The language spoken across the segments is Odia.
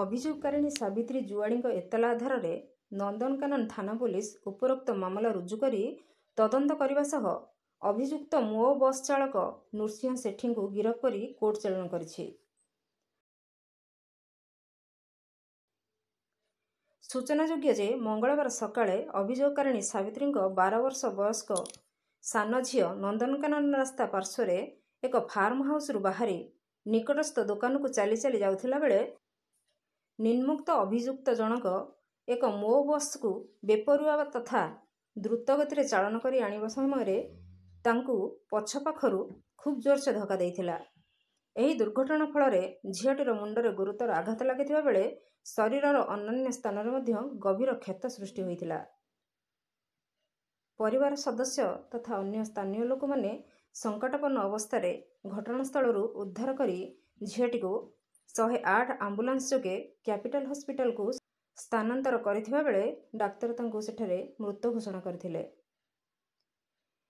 ଅଭିଯୋଗକାରିଣୀ ସାବିତ୍ରୀ ଜୁଆଡ଼ିଙ୍କ ଏତଲା ଆଧାରରେ ନନ୍ଦନକାନନ ଥାନା ପୋଲିସ ଉପରୋକ୍ତ ମାମଲା ରୁଜୁ କରି ତଦନ୍ତ କରିବା ସହ ଅଭିଯୁକ୍ତ ମୋ ବସ୍ ଚାଳକ ନୃସିଂହ ସେଠୀଙ୍କୁ ଗିରଫ କରି କୋର୍ଟ ଚାଲାଣ କରିଛି। ସୂଚନାଯୋଗ୍ୟ ଯେ, ମଙ୍ଗଳବାର ସକାଳେ ଅଭିଯୋଗକାରିଣୀ ସାବିତ୍ରୀଙ୍କ 12 ବର୍ଷ ବୟସ୍କ ସାନ ଝିଅ ନନ୍ଦନକାନନ ରାସ୍ତା ପାର୍ଶ୍ୱରେ ଏକ ଫାର୍ମ ହାଉସରୁ ବାହାରି ନିକଟସ୍ଥ ଦୋକାନକୁ ଚାଲି ଚାଲି ଯାଉଥିଲା ବେଳେ ନିମ୍ନୋକ୍ତ ଅଭିଯୁକ୍ତ ଜଣକ ଏକ ମୋ ବସ୍କୁ ବେପରୁଆ ତଥା ଦ୍ରୁତ ଗତିରେ ଚାଳନ କରି ଆଣିବା ସମୟରେ ତାଙ୍କୁ ପଛ ପାଖରୁ ଖୁବ୍ ଜୋରସେ ଧକ୍କା ଦେଇଥିଲା। ଏହି ଦୁର୍ଘଟଣା ଫଳରେ ଝିଅଟିର ମୁଣ୍ଡରେ ଗୁରୁତର ଆଘାତ ଲାଗିଥିବା ବେଳେ ଶରୀରର ଅନ୍ୟାନ୍ୟ ସ୍ଥାନରେ ମଧ୍ୟ ଗଭୀର କ୍ଷତ ସୃଷ୍ଟି ହୋଇଥିଲା। ପରିବାର ସଦସ୍ୟ ତଥା ଅନ୍ୟ ସ୍ଥାନୀୟ ଲୋକମାନେ ସଙ୍କଟାପନ୍ନ ଅବସ୍ଥାରେ ଘଟଣାସ୍ଥଳରୁ ଉଦ୍ଧାର କରି ଝିଅଟିକୁ 108 ଆମ୍ବୁଲାନ୍ସ ଯୋଗେ କ୍ୟାପିଟାଲ ହସ୍ପିଟାଲକୁ ସ୍ଥାନାନ୍ତର କରିଥିବା ବେଳେ ଡାକ୍ତର ତାଙ୍କୁ ସେଠାରେ ମୃତ ଘୋଷଣା କରିଥିଲେ।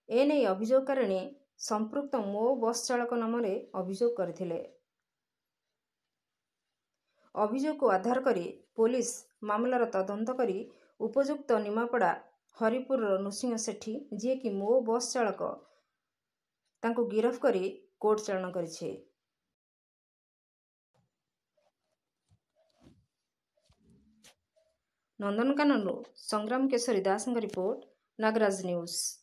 ଏନେଇ ଅଭିଯୋଗକାରିଣୀ ସମ୍ପୃକ୍ତ ମୋ ବସ୍ ଚାଳକ ନାମରେ ଅଭିଯୋଗ କରିଥିଲେ। ଅଭିଯୋଗକୁ ଆଧାର କରି ପୋଲିସ ମାମଲାର ତଦନ୍ତ କରି ଉପଯୁକ୍ତ ନିମାପଡ଼ା ହରିପୁରର ନୃସିଂହ ସେଠୀ, ଯିଏକି ମୋ ବସ୍ ଚାଳକ, ତାଙ୍କୁ ଗିରଫ କରି କୋର୍ଟ ଚାଲାଣ କରିଛି। ନନ୍ଦନକାନନରୁ ସଂଗ୍ରାମ କେଶରୀ ଦାସଙ୍କ ରିପୋର୍ଟ, ନାଗରାଜ ନ୍ୟୁଜ୍।